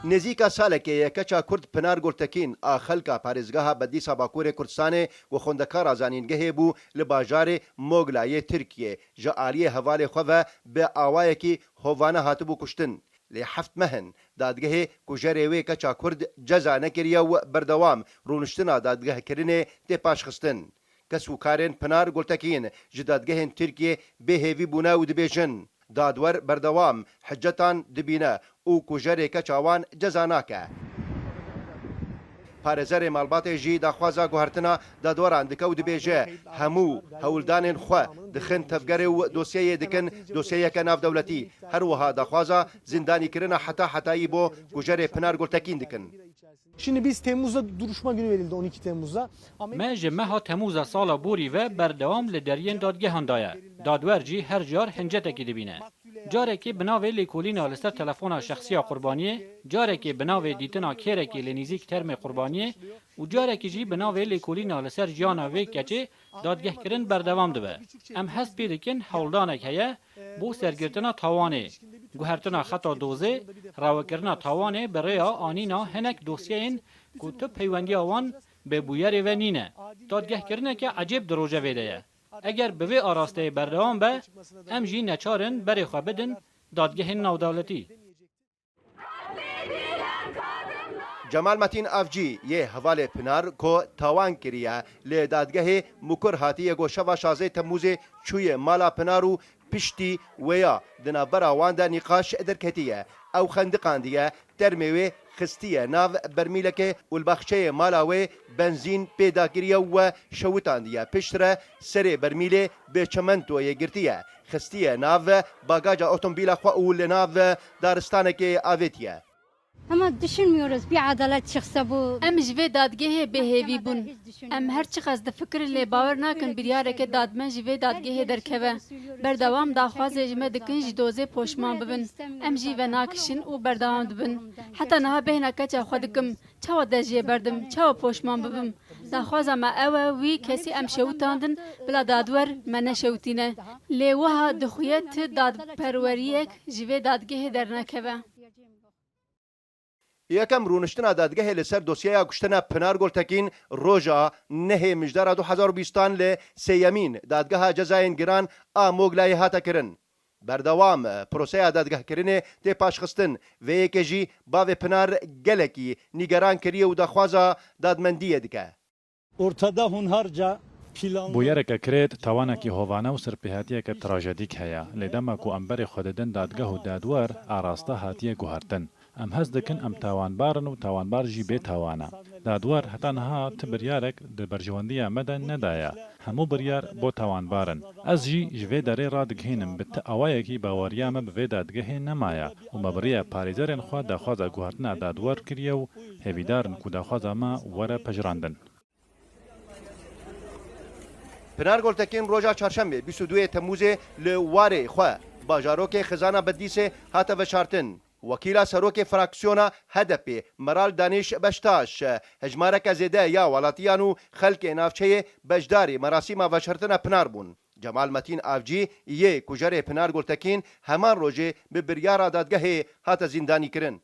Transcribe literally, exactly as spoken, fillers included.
Nêzîka salekê ye keça Kurd Pinar Gultekîn a xelka parêzgeha Bedlîsa Bakurê Kurdistanê ku xwendekara zanîngehê bû li bajarê Mogla yê Tirkiyê ji aliyê hevalê xwe ve bi awayekî hovane hatibû kuştin. Lê heft meh in dadgehê kujerê wê keça Kurd ceza nekiriye û berdewam rûniştina dadgehkirinê tê paşxistin. Kes û karên Pinar Gultekîn ji dadgehên Tirkiyê bêhêvî bûne û dibêjin, dadwer berdewam hicetan dibîne û kujerê keça wan ceza nake. Parêzerê malbatê jî daxwaza guhertina dadweran dike û dibêje, hemû hewldanên xwe dixin tevgerê û dosyeyê dikin dosyeyeke navdewletî. Her wiha daxwaza zîndanîkirina heta hetayî bo kujerê Pinar Gultekîn dikin. Şimdi biz Temmuz'da duruşma günü verildi on iki Temmuz'da. Ama Me ji meha Temûza sala borî ve berdewam li deriyên dadgehan de ye. Dadwer jî her car hincetekî dibîne. Carekê bi navê lêkolîna li ser telefona şexsiya qurbaniyê, carekê bi navê dîtina kêrekê li nîzîk termê qurbaniyê û carekê jî bi navê lêkolîna li ser jiyana vê keçê dadgehkirin berdewam dibe. Em hest pê dikin hewldanek heye bo sergirtina tawanê, guhertina xeta dozê, rawekirina tawanê bi rêya anîna hinek dosyeyên ku tu peywendiya wan bi bûyerê ve nîne. Dadgehkirineke ecêb di rojevê de ye. Eger bi vê arasteyê berdewam be, em jî neçar in berê xwe bidin dadgehên navdewletî. Cemal Metîn Avcî yê hevalê Pinar ku tawan kiriye li dadgehê Mukur hatiye ku şeva şazdeh Temmûzê çûye mala Pinar û piştî wêya di navbera wan de nîqaş derketiye. Ew xendiqandiye, termê wê xistiye nav bermîlekê û li baxçeyê mala wê benzîn pê dakiriye û we şewitandiye. Piştre serê bermîlê bi çimentoyê girtiye. Xistiye nav bagaja otomobîla xwe û li nav daristanekê avêtiye. Ama düşünmüyoruz bir adalet çıksa bu. Em ji vê dadgehê bêhêvî bûn. Em her çiqas difikirin lê bawer nakin biryareke dadmend ji vê dadgehê derkeve. Berdewam daxwazê ji me dikin ji dozê poşman bibin. Em jî venakişin û berdewam dibin. Heta niha bêhna keça xwe dikim. Çawa dest jê berdim? Çawa poşman bibim? Daxwaza me ew e, wî kesî em şewitandin, bila dadwer me neşewitîne. Lê wiha dixuye ti dadperweriyek ji vê dadgehê dernekeve. Yekem rûniştina dadgehê li ser dosyeya kuştina Pinar Gultekîn roja nehê Mijdara du hezar û bîstan li sêyemîn Dadgeha Cezayên Giran a Moglayê hate kirin. Berdewam proseya dadgehkirinê tê paşxistin. Vê yekê jî bavê Pinar gelekî nîgeran kiriye û daxwaza dadmendiyê dike. Ortada hunharca planlı. Bûyereke kirêt, tawanekî hovane û serpêhatiyeke trajedîk heye. Lê dema ku em berê xwe didin dadgeh û dadwer, araste hatiye guhertin. Em hest dikin em tawanbar in û tawanbar jî bêtawan e. Dadwer heta niha ti biryarek di berjewendiya me de nedaye. Hemû biryar bo tawanbar in. Ez jî ji vê derê radigihînim bi ti awayekî baweriya me bi vê dadgehê nemaye û me bi riya parêzerên xwe daxwaza guhertina dadwer kiriye û hêvîdar in ku daxwaza me were pejirandin. Pinar Gultekin roja çarşembê bîst û duyê Temmûzê li warê xwe bajarokê Xizana Bedlîsê hate veşartin. Wekîla serokê fraksiyona H D P Meral Danîş Beştaş, hejmareke zêde ya welatiyan û xelkê navçeyê beşdarî merasîma veşartina Pinar bûn. Cemal Metîn Avcî yê kujerê Pinar Gultekin heman rojê bi biryara dadgehê hate zîndanîkirin.